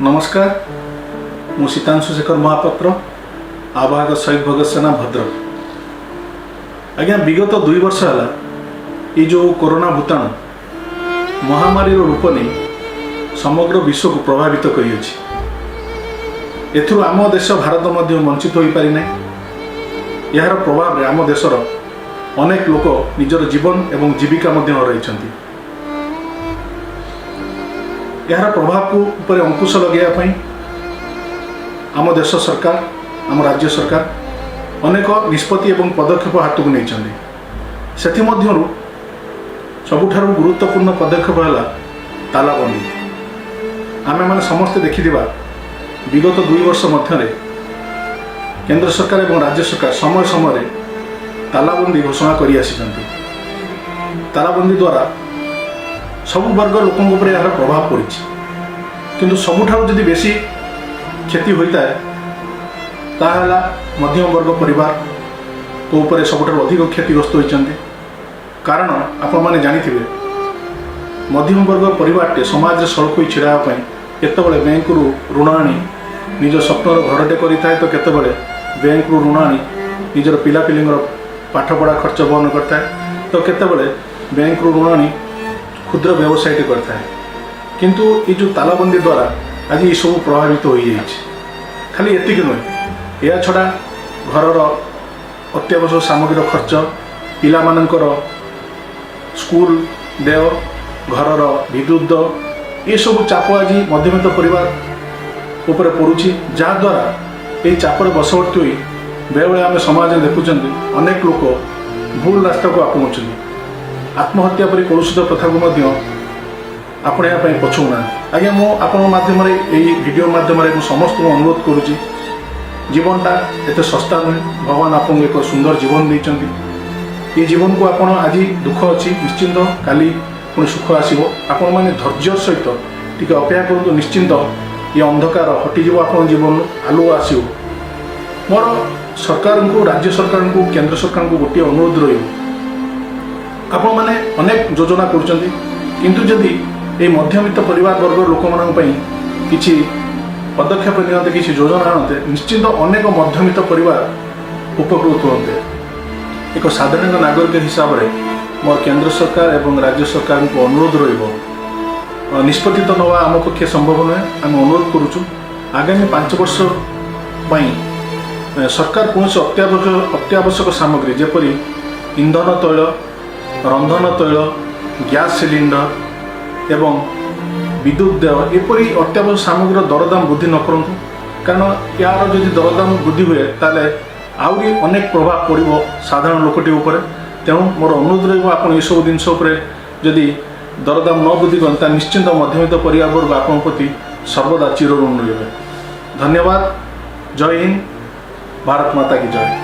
ନମସ୍କାର, ମୁଁ ସୀତାଂଶୁ ଶେଖର ମହାପାତ୍ର, ଆବାହକ ଶହୀଦ ଭଗତ ସେନା, ଭଦ୍ରକ। ଆଜ୍ଞା, ବିଗତ 2 ବର୍ଷ ହେଲା ଏଇ ଯେଉଁ କରୋନା ଭୂତାଣୁ ମହାମାରୀର ରୂପ ନେଇ ସମଗ୍ର ବିଶ୍ୱକୁ ପ୍ରଭାବିତ କରିଅଛି, ଏଥିରୁ ଆମ ଦେଶ ଭାରତ ମଧ୍ୟ ବଞ୍ଚିତ ହୋଇପାରିନାହିଁ। ଏହାର ପ୍ରଭାବରେ ଆମ ଦେଶର ଅନେକ ଲୋକ ନିଜର ଜୀବନ ଏବଂ ଜୀବିକା ମଧ୍ୟ ହରାଇଛନ୍ତି। ଏହାର ପ୍ରଭାବକୁ ଉପରେ ଅଙ୍କୁଶ ଲଗାଇବା ପାଇଁ ଆମ ଦେଶ ସରକାର, ଆମ ରାଜ୍ୟ ସରକାର ଅନେକ ନିଷ୍ପତ୍ତି ଏବଂ ପଦକ୍ଷେପ ହାତକୁ ନେଇଛନ୍ତି। ସେଥିମଧ୍ୟରୁ ସବୁଠାରୁ ଗୁରୁତ୍ୱପୂର୍ଣ୍ଣ ପଦକ୍ଷେପ ହେଲା ତାଲାବନ୍ଦୀ। ଆମେମାନେ ସମସ୍ତେ ଦେଖିଥିବା, ବିଗତ 2 ବର୍ଷ ମଧ୍ୟରେ କେନ୍ଦ୍ର ସରକାର ଏବଂ ରାଜ୍ୟ ସରକାର ସମୟ ସମୟରେ ତାଲାବନ୍ଦୀ ଘୋଷଣା କରି ଆସିଛନ୍ତି। ତାଲାବନ୍ଦୀ ଦ୍ୱାରା ସବୁ ବର୍ଗ ଲୋକଙ୍କ ଉପରେ ଏହାର ପ୍ରଭାବ ପଡ଼ିଛି। କିନ୍ତୁ ସବୁଠାରୁ ଯଦି ବେଶୀ କ୍ଷତି ହୋଇଥାଏ, ତାହା ହେଲା ମଧ୍ୟମ ବର୍ଗ ପରିବାରଙ୍କ ଉପରେ ସବୁଠାରୁ ଅଧିକ କ୍ଷତିଗ୍ରସ୍ତ ହୋଇଛନ୍ତି। କାରଣ ଆପଣମାନେ ଜାଣିଥିବେ, ମଧ୍ୟମ ବର୍ଗ ପରିବାରଟେ ସମାଜରେ ସଳଖ ହୋଇ ଛିଡ଼ା ହେବା ପାଇଁ କେତେବେଳେ ବ୍ୟାଙ୍କରୁ ଋଣ ଆଣି ନିଜ ସ୍ୱପ୍ନର ଘରଟେ କରିଥାଏ ତ କେତେବେଳେ ବ୍ୟାଙ୍କରୁ ଋଣ ଆଣି ନିଜର ପିଲାପିଲିଙ୍କର ପାଠପଢ଼ା ଖର୍ଚ୍ଚ ବହନ କରିଥାଏ ତ କେତେବେଳେ ବ୍ୟାଙ୍କରୁ ଋଣ ଆଣି କ୍ଷୁଦ୍ର ବ୍ୟବସାୟଟି କରିଥାଏ। କିନ୍ତୁ ଏଇ ଯେଉଁ ତାଲାବନ୍ଦୀ ଦ୍ୱାରା ଆଜି ଏସବୁ ପ୍ରଭାବିତ ହୋଇଯାଇଛି। ଖାଲି ଏତିକି ନୁହେଁ, ଏହା ଛଡ଼ା ଘରର ଅତ୍ୟାବଶ୍ୟକ ସାମଗ୍ରୀର ଖର୍ଚ୍ଚ, ପିଲାମାନଙ୍କର ସ୍କୁଲ ଦେୟ, ଘରର ବିଦ୍ୟୁତ ଦେୟ, ଏସବୁ ଚାପ ଆଜି ମଧ୍ୟବିତ୍ତ ପରିବାର ଉପରେ ପଡ଼ୁଛି, ଯାହାଦ୍ୱାରା ଏହି ଚାପରେ ବଶବର୍ତ୍ତୀ ହୋଇ ବେଳେବେଳେ ଆମେ ସମାଜରେ ଦେଖୁଛନ୍ତି, ଅନେକ ଲୋକ ଭୁଲ ରାସ୍ତାକୁ ଆପଣାଉଛନ୍ତି। ଆତ୍ମହତ୍ୟା ପରି କଳୁଷିତ ପ୍ରଥାକୁ ମଧ୍ୟ ଆପଣେଇବା ପାଇଁ ପଛଉନାହାନ୍ତି। ଆଜ୍ଞା, ମୁଁ ଆପଣଙ୍କ ମାଧ୍ୟମରେ, ଏଇ ଭିଡ଼ିଓ ମାଧ୍ୟମରେ ମୁଁ ସମସ୍ତଙ୍କୁ ଅନୁରୋଧ କରୁଛି, ଜୀବନଟା ଏତେ ଶସ୍ତା ନୁହେଁ। ଭଗବାନ ଆପଣଙ୍କୁ ଏକ ସୁନ୍ଦର ଜୀବନ ଦେଇଛନ୍ତି। ଏ ଜୀବନକୁ ଆପଣ, ଆଜି ଦୁଃଖ ଅଛି, ନିଶ୍ଚିନ୍ତ କାଲି ପୁଣି ସୁଖ ଆସିବ। ଆପଣମାନେ ଧୈର୍ଯ୍ୟର ସହିତ ଟିକେ ଅପେକ୍ଷା କରନ୍ତୁ। ନିଶ୍ଚିନ୍ତ ଏ ଅନ୍ଧକାର ହଟିଯିବ, ଆପଣଙ୍କ ଜୀବନରୁ ଆଲୁଅ ଆସିବ। ମୋର ସରକାରଙ୍କୁ, ରାଜ୍ୟ ସରକାରଙ୍କୁ, କେନ୍ଦ୍ର ସରକାରଙ୍କୁ ଗୋଟିଏ ଅନୁରୋଧ ରହିବ। ଆପଣମାନେ ଅନେକ ଯୋଜନା କରୁଛନ୍ତି, କିନ୍ତୁ ଯଦି ଏଇ ମଧ୍ୟବିତ୍ତ ପରିବାର ବର୍ଗର ଲୋକମାନଙ୍କ ପାଇଁ କିଛି ପଦକ୍ଷେପ ନିଅନ୍ତେ, କିଛି ଯୋଜନା ଆଣନ୍ତେ, ନିଶ୍ଚିନ୍ତ ଅନେକ ମଧ୍ୟବିତ୍ତ ପରିବାର ଉପକୃତ ହୁଅନ୍ତେ। ଏକ ସାଧାରଣ ନାଗରିକ ହିସାବରେ ମୋର କେନ୍ଦ୍ର ସରକାର ଏବଂ ରାଜ୍ୟ ସରକାରଙ୍କୁ ଅନୁରୋଧ ରହିବ। ନିଷ୍ପତ୍ତି ତ ନେବା ଆମ ପକ୍ଷେ ସମ୍ଭବ ନୁହେଁ। ଆମେ ଅନୁରୋଧ କରୁଛୁ, ଆଗାମୀ 5 ବର୍ଷ ପାଇଁ ସରକାର କୌଣସି ଅତ୍ୟାବଶ୍ୟକ ସାମଗ୍ରୀ, ଯେପରି ଇନ୍ଧନ ତୈଳ, ରନ୍ଧନ ତୈଳ, ଗ୍ୟାସ୍ ସିଲିଣ୍ଡର ଏବଂ ବିଦ୍ୟୁତ ଦେୟ, ଏପରି ଅତ୍ୟାବଶ୍ୟକ ସାମଗ୍ରୀର ଦରଦାମ ବୃଦ୍ଧି ନ କରନ୍ତୁ। କାରଣ ଏହାର ଯଦି ଦରଦାମ ବୃଦ୍ଧି ହୁଏ, ତାହେଲେ ଆହୁରି ଅନେକ ପ୍ରଭାବ ପଡ଼ିବ ସାଧାରଣ ଲୋକଟି ଉପରେ। ତେଣୁ ମୋର ଅନୁରୋଧ ରହିବ, ଆପଣ ଏସବୁ ଜିନିଷ ଉପରେ ଯଦି ଦରଦାମ ନ ବୃଦ୍ଧି କରନ୍ତି, ତାହେଲେ ନିଶ୍ଚିନ୍ତ ମଧ୍ୟବିତ୍ତ ପରିବାର ବର୍ଗ ଆପଣଙ୍କ ପ୍ରତି ସର୍ବଦା ଚିରଋଣ ରହିବେ। ଧନ୍ୟବାଦ। ଜୟ ହିନ୍ଦ, ଭାରତ ମାତା କି ଜୟ।